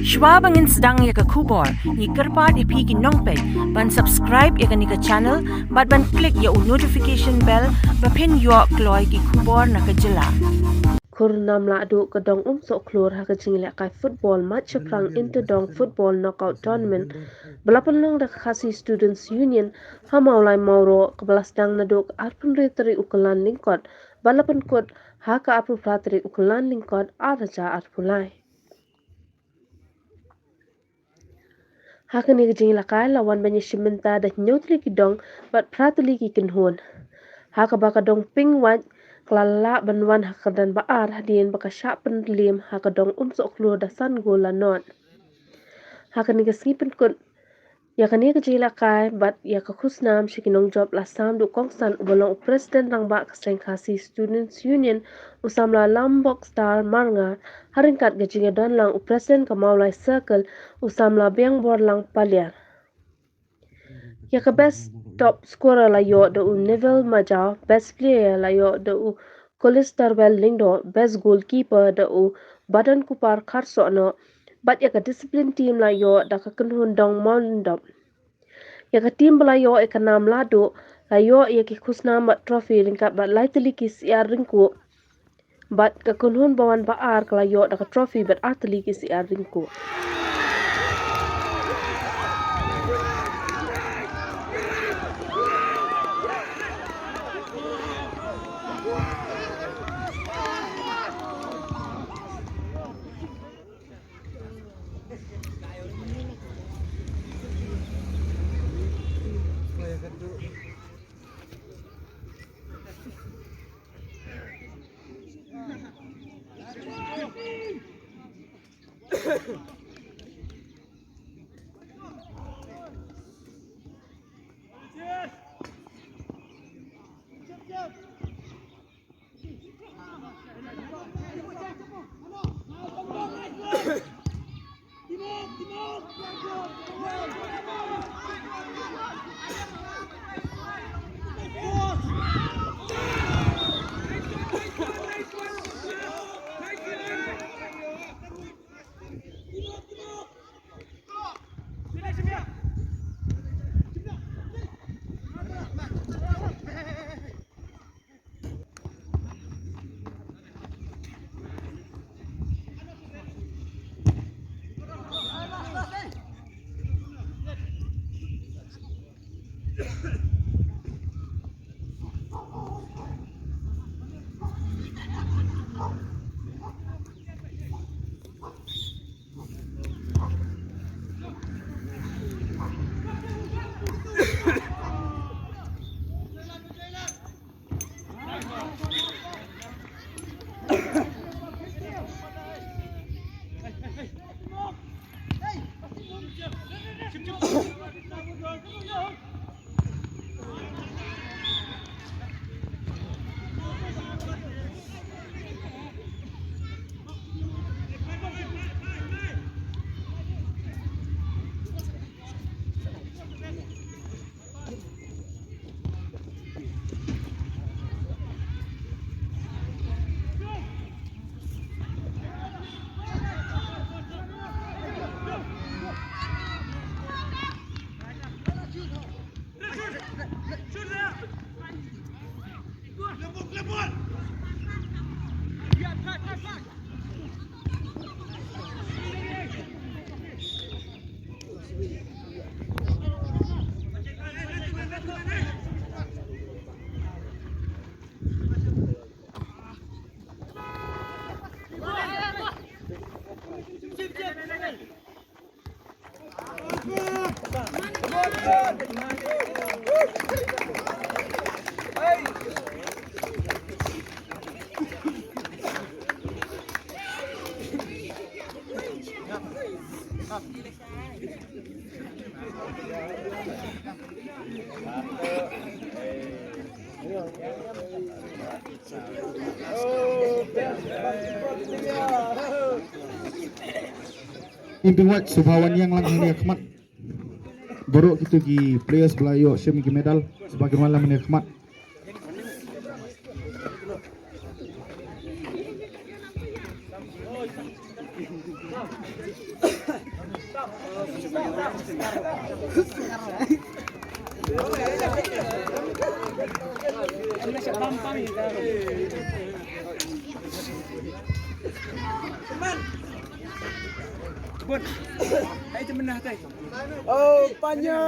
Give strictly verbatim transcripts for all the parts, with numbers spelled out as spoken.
Shwa ba ngin sdang ïa ka khubor, ngi kyrpad ïa phi ki nongpeit ban subscribe ïa kane ka channel bad ban click ïa u notification bell ba phin ïoh kloi ki khubor na ka jylla. Khur Namlahduh ka dong Umsohkhlur ha ka jingïalehkai football match shaphrang Inter Dong Football Knockout Tournament ba la pynlong da ka Khasi Students Union ha Mawlai Mawroh, kaba la sdang naduh ka arphew hynriew tarik u Kyllalyngkot bad la pynkut ha ka arphew phra tarik u Kyllalyngkot ar hajar arphew lai. Ha kane ka jingïalehkai la wan ban ïashim bynta da hynñiew tylli ki dong bad phra tylli ki kynhun, ha kaba ka dong Ping Wait ka la lah ban wan ha ka kyrdan ba ar hadien ba ka shah pynrem ha ka dong Umsohkhlur da san gol la nod. Ha kane ka sngi pynkut ïa kane ka jingïalehkai bad ïa ka khusnam sha ki nongjop la sam da u kongsan uba long u President Rangbah ka seng Khasi Students Union, u samla Lambok Star Marngar, ha ryngkat ka jingïadon lang u President ka Mawlai Circle, u samla Biangborlang Paliar. Ïa ka best top scorer la ïoh da u Neville Majaw, best player la ïoh da u Kolistarwell Lyngdoh, best goalkeeper da u Badankupar Kharsohnoh, bad ïa ka discipline team la ïoh da ka kynhun dong Mawlyndop. Ïa ka team ba la ïoh ïa ka nam lahduh la ïoh ïa ki khusnam bad trophy ryngkat bad lai tylli ki syiar ryngkuh. Bad ka kynhun ba wan ba ar ka la ïoh da ka trophy bad ar tylli ki syiar ryngkuh. Impi wat shuwa wan ïeng lang hangne ha khmat. Baroh kito ki players ba la ïoh shim ki medal shuwa kin wan lang hangne ha khmat. Oh, Panya.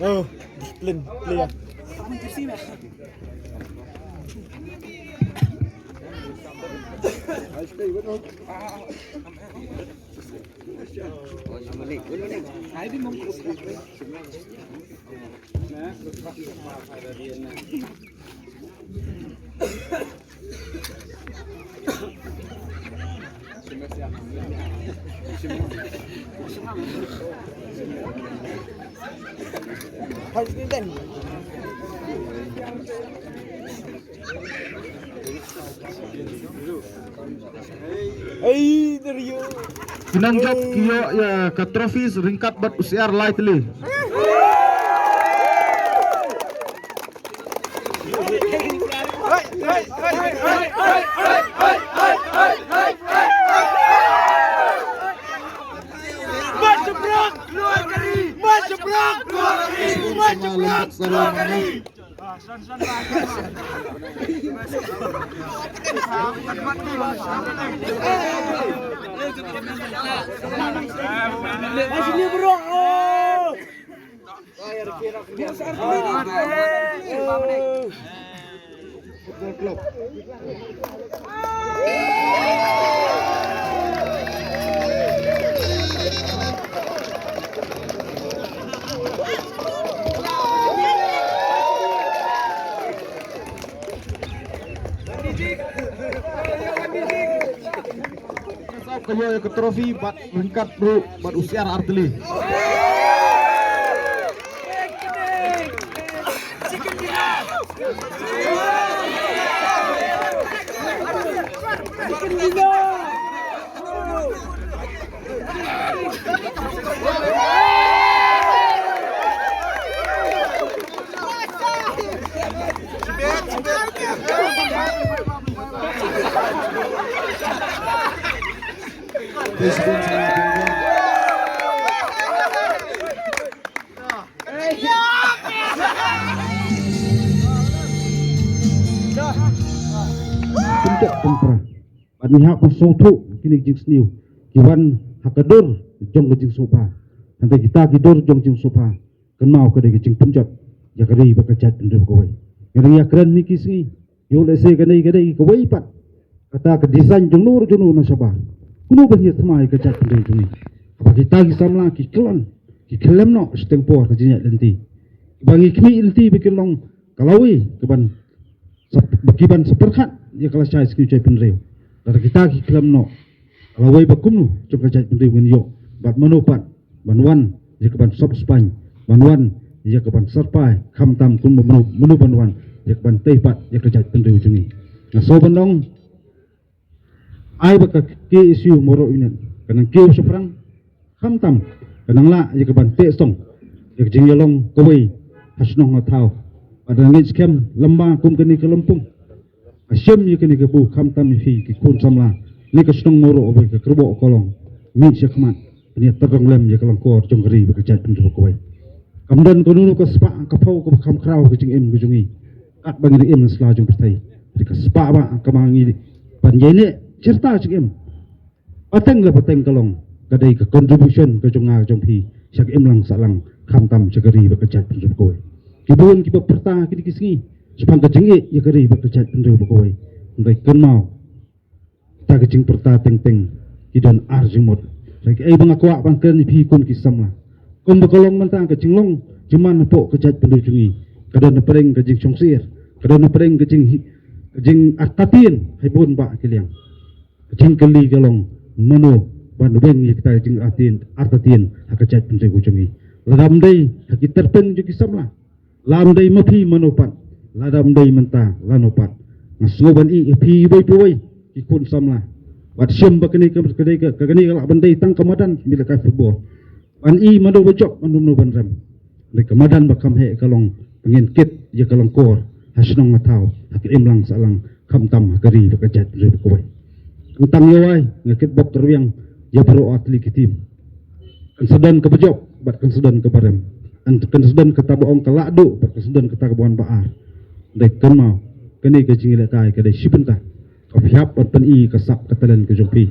Oh, discipline player. Hey, there you. Ki nongjop ki ïoh ïa ka trophies ryngkat bad u syiar lai tylli. Ka ïoh ïa ka trophy bad ryngkat ruh bad u syiar artylli. Pyntek pynpra. Bad ngi hap ban sngewthuh kine ki jingsniew ki wan ha ka dur jong ka jingsngewbha. Hynrei kita ki dur jong jingsngewbha, kynmaw ka dei ka jingpynjot ïa ka ri bad ka jaitbynriew kawei. Ngi dang ïakren ha kine ki sngi, ïoh lehse kane ka dei kawei pat kata ka design jong no jong no na shabar. Kumno ban ïa thymmai ïa ka jaitbynriew jong ngi. Haba kita ki samla ki khlem, ki khlem noh shiteng por ka jingïaid lynti. Ba ngi khmih lynti ba kin long ka lawei kaban sap-, ba ki ban sa pyrkhat ïa ka lashai sngi u jaitbynriew. Lada kita ki khlem noh, ka lawei ba kumno jong ka jaitbynriew ngin ïoh, bad mano pat ban wan ïa ka ban sop spaiñ, ban wan ïa ka ban syrpai, khamtam kumno mano, mano ban wan ïa ka ban tei pat ïa ka jaitbynriew jong ngi. Nga sngew ban ong, ai ba ka K S U Mawroh Union kan nang kiew shaphrang, khamtam kan nang lah ïa ka ban teh song ïa ka jingïalong kawei ha shnong ha thaw. Bad ngi ngeit skhem lem bad kum kane ka lympung, ha shim ïa kane ka bor, khamtam ïa phi ki khun samla ne ka shnong Mawroh, kawei ka kyrwoh ka long mih sha khmat. Ngi tyrkhong lem ïa ka lyngkor jong ka ri bad ka jaitbynriew kawei. Kam don kano kano ka spah ka phew kaba kham khraw ka jingim ka jong ngi katba ngi im ha sla jong pyrthei. Te ka spah ba kaba ngi ban ïaineh shirta jingim, pateng la pateng, ka long ka dei ka contribution ka jong nga jong phi sha ka imlang sahlang, khamtam sha ka ri bad ka jaitbynriew kawei. Ki bun kiba pyrta kine ki sngi shaphang ka jingïeit ïa ka ri bad ka jaitbynriew kawei. Hynrei kynmaw, ta ka jingpyrta teng teng ki don ar jingmut. Hynrei kaei ba nga kwah ban kren ïa phi kum ki samla, kumba ka long mynta ka jinglong jingman hapoh ka jaitbynriew jong ngi, ka don hapdeng ka jingsngewsih, ka don hapdeng ka jing, ka jingartatien ha bun bah ki liang. Ka jingkylli ka long, mano ban weng ïa kita ka jingartatien, artatien ha ka jaitbynriew jong ngi? Lada ym dei ha ki tyrpeng jong ki samla, lada ym dei ma phi, mano pat? Lada ym dei mynta, lano pat? Nga sngew ban ïeh ïa phi iwei pa iwei ki khun samla. Wat shim ba kane ka, kane ka, kane ka lah ban dei tang ka madan, mih lehkai football. Ban ïeh mano ba jop, mano ban rem. Hynrei ka madan ba kham heh ka long Ngin kit ïa ka lyngkor ha shnong ha thaw, ha ka imlang sahlang, khamtam ha ka ri bad ka jaitbynriew kawei. Tang ïa wai nga kitbok kyrwiang ïa baroh artylli ki team. Kan sa don kaba jop bad kan sa don kaba rem. Kan sa don kata ba ong ka lah duh bad kan sa don kata kaba wan ba ar. Dei kynmaw, kane ka jingïalehkai ka dei shi bynta. Ka phi hap ban pyni ka sap ka talent ka jong phi.